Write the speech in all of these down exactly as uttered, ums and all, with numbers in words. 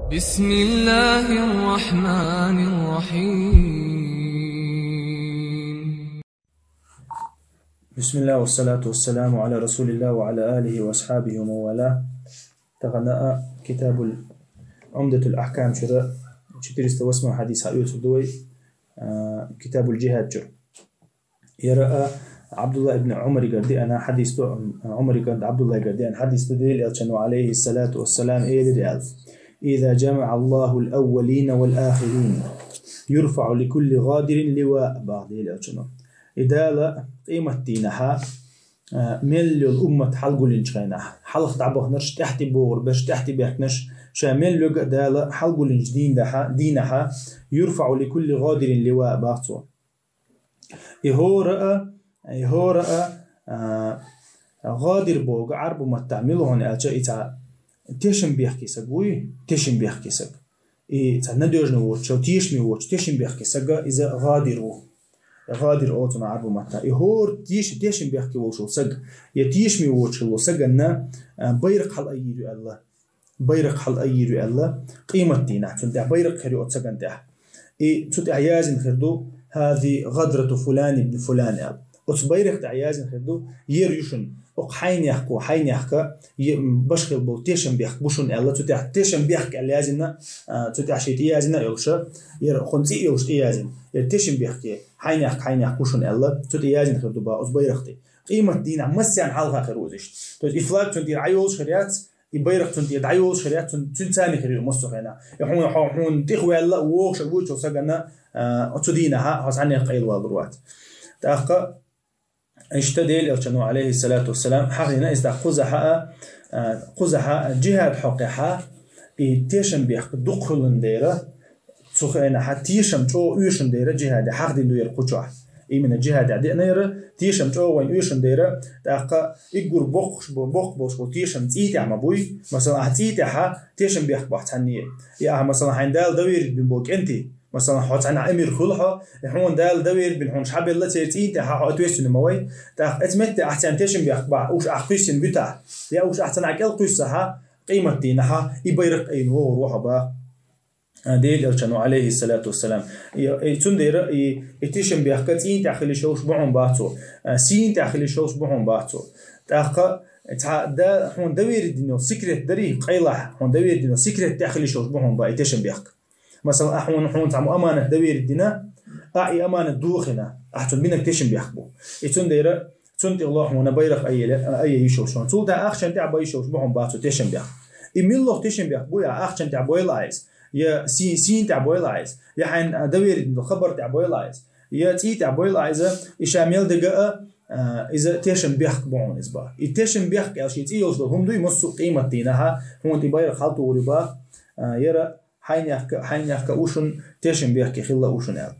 بسم الله الرحمن الرحيم. بسم الله والصلاة والسلام على رسول الله وعلى آله وأصحابه ومن والاه. Тахан а Китабул Умдатул Ахкам чура четыреста восьмой хадис хьаоьцур ду вай, а, Китабул Джихад чура. Яра а Абдулла ибн Умаригара деана хадис ду, Умаригара Абдуллагара деана хадис ду, Даьла Элчано, алейхи салату вассалам, элира аьлла: «إذا جمع الله الأولين والآخرين يرفع لكل غادر لواء», бах Даьла Элчано. И Дала къематдийнахьа, а, мел йола уммат хьалгуллинчу хенахь, хьалха дӀабахнарш, тӀаьхьа тӀе богӀур берш, тӀаьхьа тӀе баьхкинарш, ша мел йога а Дала хьалгуллинчу дийнахьа, дийнахьа, «يرفع لكل غادر لواء», бах цо. И хӀора а, и хӀора а, а, гӀадир боху Ӏарбу маттахь мила хьуна аьлча, и цхьа тешам бехке саг вуй, тешам бехке саг. И цхьа надежно воцучу, тешаме воцучу, тешам бехке сага иза гӀадир ву. ГӀадир олу цунах Ӏарбу маттахь. И хӀора теш-, тешам бехке волуш волу саг, я тешаме воцуш волу саганна, а, байракх хьала айийр ю аьлла. Байракх хьала айийр ю аьлла, къематдийнахь цунна тӀехь байракх хир ю оцу сагана тӀехь. И цу тӀехь яздина хир ду: «هذه غدرة فلان بن فلان», аьлла. Оцу байракх тӀехь яздина хир ду: «Ер ю шуна, окху хьайнехко, хьайнехка, е-, м, башхила болу тешам бехк бу шуна», аьлла, цу тӀехь тешам бехк аьлла яздина, а, цу тӀехь шен тӀе яздина а йолуша, ер хӀун цӀе а йолуш тӀе яздина, ер тешам бехке, хьайнехка, хьайнехка бу шуна аьлла, цу тӀе яздина хир ду бах оцу байракх тӀе. Къематдийнахь массарна хьалха хир ву иза иштта. То есть и флаг цунна тӀера Ӏайолуш хир яц, и байракх цунна тӀера дӀайолуш хир яц, цун-, цуьнан царна хир ю массо а хенахь. И хьуна, хьо-, хьуна тӀехваьлла а вогӀуш а вуьйцу сагана, а, оцу дийнахьа хьо цхьаннех къайлавалур вац. ТӀаккха иштта Делан Элчано, алейхиссалату вассалам, хьахийна иза тӀаккха кхузахьа а, а, кхузахьа а, джихад хьокхехьа, и тешам бехк дукха хуьлун дера, цу хенахьа тешам чӀогӀа оьшун дера джихаде хьахдина ду яра кху чохь. Именно джихаде деана яра, тешам чӀогӀа вайн оьшун дера, тӀаккха иггур боккхуш бо-, боккха болуш болу тешам цӀий тӀехь ма буй, масала, ахьа цӀий тӀехьа тешам бехк бахь цхьанне. Я ахьа, масала, хьайн Дала доверить бина болу кӀентий, масала, хьо цхьаьна эмир хуьлу хьо, и хьуна Дала доверить бина хьуна шхьабелла церан цӀий тӀехьа хьо ответственный ма вай, тӀаккха эца метте ахьа царна тешам бехк бахь, уьш ахь кхуьссина буьтахь, я уьш ахьа цхьаьна кӀел кхуьссахьа, къематдийнахьа и байракх айина вогӀур ву хьо бах. А, Делан Элчано, алейхиссалату вассалам. И, и цундела и, и тешам бехка цӀийн тӀехь хила йиш йолуш бу хьуна бах цо. А, сийна тӀехь хила йиш йолуш бу хьуна бах цо. ТӀаккха цхьа да, хьуна доверить дина йолу секрет дарий, къайлахь хьуна доверить дина йолу секрет тӀехь хила йиш йолуш бу хьуна бах и тешам бехка. Масала, ахьа хьуна, хьуна цхьаммо аманат доверить дина, ахьа и аманат дохийна, ахьа цунна бинарг тешам бехк бу. И цундела цунна тӀехула хьуна байракх айъе-, айъе йиш йолуш хьуна. Цул тӀаьхьа ахчана тӀехь бан йиш йолуш бу хьуна бах цо тешам бехк. И муьлхха тешам бехк буй, ахчана тӀехь бойла айса, я си-, сийна тӀехь бойла айса, я хьайн, а, доверить долу хабар тӀехь бойла айса, я цӀий тӀехь бойла айса, и ша мел дерг а, а, иза тешам бехк бу хьуна иза бах. И тешам бехк аьлла шен цӀий йолуш долу хӀума дуй, массо а къематдийнахьа хьуна тӀе байракх хьалтухур ю бах, а, яра хьайнехка, хьайнехка ушун тешам бехке хилла ушун аьлла.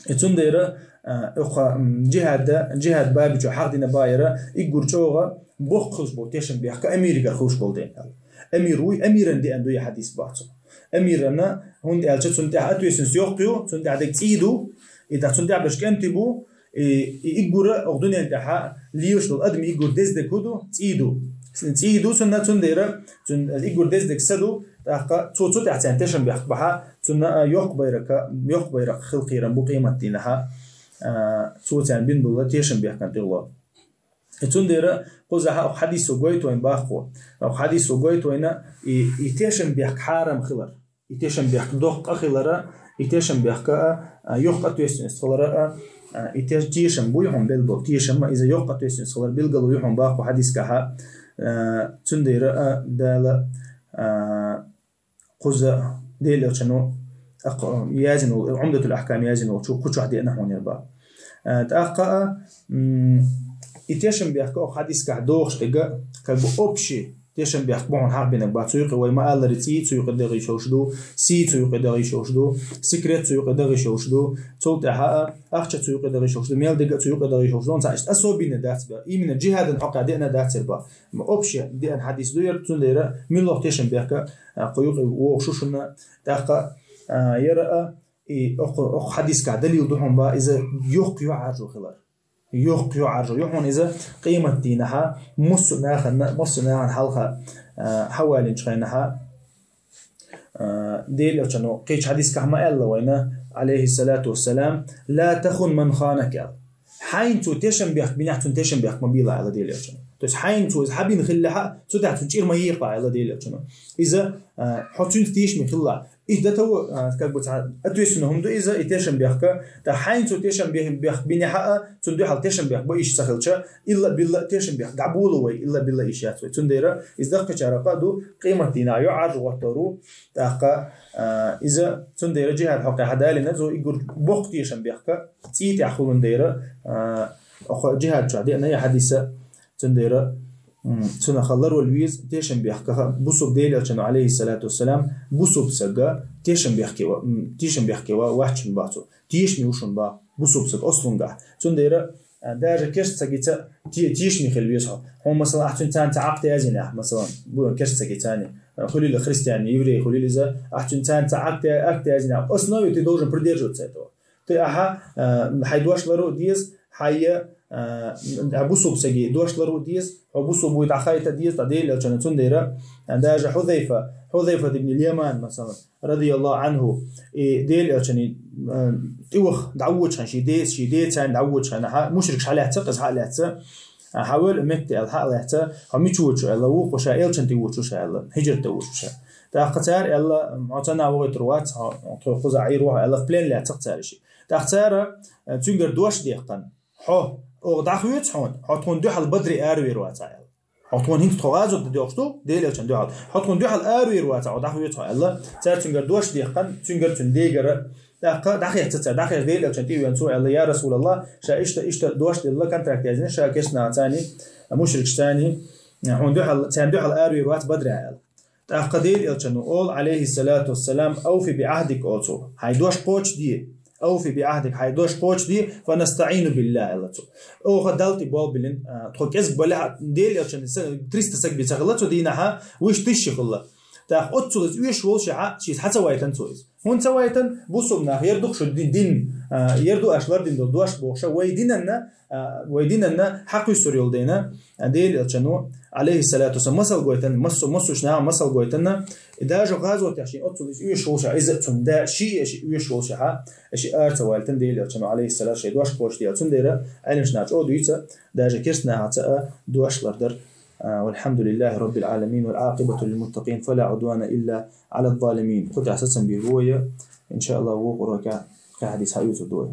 И цундела, а, окху, м, джихада, джихад баби чу хьахдина бах яра, иггур чӀогӀа боккха хуьлуш болу тешам бехка амиригара хуьлуш болу дела аьлла. Амир вуй, амиран деана дуй хьадис бах цо. Амирана, хӀунда аьлча цунна тӀехь ответственность йоккха ю, цунна тӀехь дерг цӀий ду, и тӀаккха цунна тӀехь берш кӀентий бу, и, и иггура окху дуьнен тӀехьа лелаш долу адам иггур дездерг хӀун ду? ЦӀий ду. ЦӀий ду цунна, цундела цунна иггур дездерг са ду, тӀаккха цо цу тӀехь царна тешам бехк бахьа, цунна, а, йоккха байракха, йоккха байракх хила кхерам бу къематдийнахьа, а, цо царна бина болу тешам бехкан тӀехула. И цундела кхузахьа окху хьадисо гойту вайн бах кхо. Окху хьадисо гойту вайна и, и тешам бехк хьарам хилар. И тешам бехк доккха хилара, и тешам бехка а, а, йоккха ответственность хилара а, а, и те-, тешам буй хьуна белла болу, тешам а, иза йоккха ответственность хилара билгало ю хьуна бах кху хьадискахьа, а, цундела а, Дала, а, кхуза Делан Элчано, а, кху-, язйина волу, Умдатул Ахкам язйина волчу кху чохь деана хьуна яра бах. А, тӀаккха а, м, и тешам бехка окху хьадискахь дохуш дерг, как бы общий тешам бехк бу хьуна хьахбинарг бах, цу юкъе вай ма-аллара цӀий, цу юкъе дагӀа йиш йолуш ду, сий цу юкъе дагӀа йиш йолуш ду, секрет цу юкъе дагӀа йиш йолуш ду, цул тӀаьхьа а, ахча цу юкъе дагӀа йиш йолуш ду, мел дерг а цу юкъе дагӀа йиш йолуш ду, цхьа иштта особенный дац бах, именно джихадан хьокъехь деана дац яра бах. Общий деана хьадис ду яра, цундела муьлхха тешам бехка, а, кху юкъе вогӀуш ву шуна, тӀаккха, а, яра а, и окху, окху хьадискахь далил ду хьуна бах, иза йоккха юьхьӀаьржо хилар. Йоккха юьхьӀаьржо ю хьуна иза къематдийнахьа, массо а нахана, массо а нахана хьалха, а, хьавалинчу хенахьа, Дела Элчано кхечу хьадисехь ма аьлла вайна, алейхиссалату вассалам: «Ла тахун ман ханак», аьлла. Хьайна цо тешам бехк бинехь, цунна тешам бехк ма бийла, аьлла Дела Элчано. То есть хьайна цо иза хьабина хиллехь а, цу тӀехь цунна чӀир ма екъа, аьлла Дела Элчано. Иза, а, хьо цуьнца тешаме хилла. И до того, а, как бы, цхьа ответственный хӀума ду иза, и тешам бехка. Ткъа хьайна цо тешам бех-, бехк бинехь а, цунна дуьхьал тешам бехк бан йиш ца хилча, илла-билла тешам бехк дӀаболу вай, илла-билла йиш яц вай. Цундела иза даккхачарах а ду, къематдийнахь йо Ӏаржа гӀоттор ву. ТӀаккха, а, иза цундела жихӀад хьокъехь далийна, цо и гур боккха тешам бехка, цӀий тӀехь хулун дера, а, оха жихӀад чохь деана я хьадиса, цундела, м, цунах ларвала веза тешам бехка, бусург Дела Элчано, алейхиссалату вассалам, бусург сага тешам бехке ва-, м, тешам бехке ва-, вачун бацу. Тешаме ву шун ба, бусург сага ослунгахь. Цундела, а, даже керста сагица те-, тешаме хила веза хьо. Хьо, масала, ахь цуьнан царна ца Ӏакъ язйина ахь, масала, бу-, керста сагица царна. Хуьлийла христиане, еврей хуьлийла иза, ахь цуьнан царна ца Ӏакъ-, Ӏакъ язйина. Основе ты должен придерживаться этого. Ты ахьа, а, хьайн дош лару деза, хьайя, а, бусург саги дош лару деза, хьо бусург вуй дӀахайта деза, ткъа Дела Элчано цундела, а, даже Хузайфа, Хузайфа ибн Яман, масала, радияллаху анху, и Дела Элчани, а, тӀеваха дӀавочхьана, ши де-, ши децайна дӀавочхьана, хьа, мушрикаш хьалаьцна, къиза хьалаьцна, а, хьавел метте аьлла, хьалаьцна, хьо мича вочу аьлла, вукху ша, Элчан тӀе вочу ша аьлла, хӀижрат тӀе вочу ша. ТӀаккха цара аьлла, хьо цана вогӀуьйтур вац, хьо, хьо кхуза Ӏийр ву хьо аьлла, плен лаьцна цара ши. ТӀаккха цара, а, цуьнгара дош дехкана, хьо, оха дӀахоьцу хьуна, хьо тхуна дуьхьал бадре аравер вац аьлла. Хьо тхуна хӀинца тхо гӀазот дан дохуш ду, Дела Элчан дуьхьал. Хьо тхуна дуьхьал аравер вац, хьо дӀахоьцу хьо аьлла. Цара цуьнгара дош дехкана, цуьнгара цуьнан дегара. ТӀаккха дӀахецна цара, дӀахецна Дела Элчан тӀе а веана цо аьлла: «Я Расулаллах, ша иштта, иштта дош делла, контракт язйина, ша керста нахаца царна, мушрикашца царна, хьуна дуьхьал, царна дуьхьал аравер вац бадре», аьлла. ТӀаккха Дела Элчано олу, алейхиссалату вассалам: «Ауфи би Ӏахдик», олу цо. Хьайн дош кхочушде. «Ауфи би Ӏахдик», хьайн дош кхочушде, «фа настаӀину биллахӀ», аьлла цо. Оха Далла тӀе болх биллина, а, тхо кӀезиг балехь а, Дела Элчан са-, триста саг бен ца хилла цу дийнахьа, вуьш тисши хилла. ТӀаккха оццул иза оьшуш волушехь а, шица хьа ца вайтана цо иза. ХӀунда ца вайтана? Бусург нах, ер ду-кх шу дин, дин, а, ер ду аша лардина долу дош бохуша, вай динанна, а, вай динанна хьакхуьссур йолу дена, а, Дела Элчано, алейхиссалату вассалам, масал гойтана, массо-, массо а наха масал гойтана, и даже гӀазотехь шен оццул иза оьшуш волуша, иза а цунна да, ши а ши оьшуш волушехьа, и ши ара ца вайтана Дела Элчано, алейхиссалату, шен дош кхочушде. Цундела Ӏеламнаха чӀогӀа дуьйцу, даже керста нахаца а дош лардар. А, валхьамдулиллахи раббил Ӏаламин, вал Ӏакъибату лил муттакъин, фала Ӏудвана илла Ӏала залимин. Кху тӀехь сацам бийр бу вай, иншааллах, вукху урокехь кхин хьадис хьаоьцур ду вай.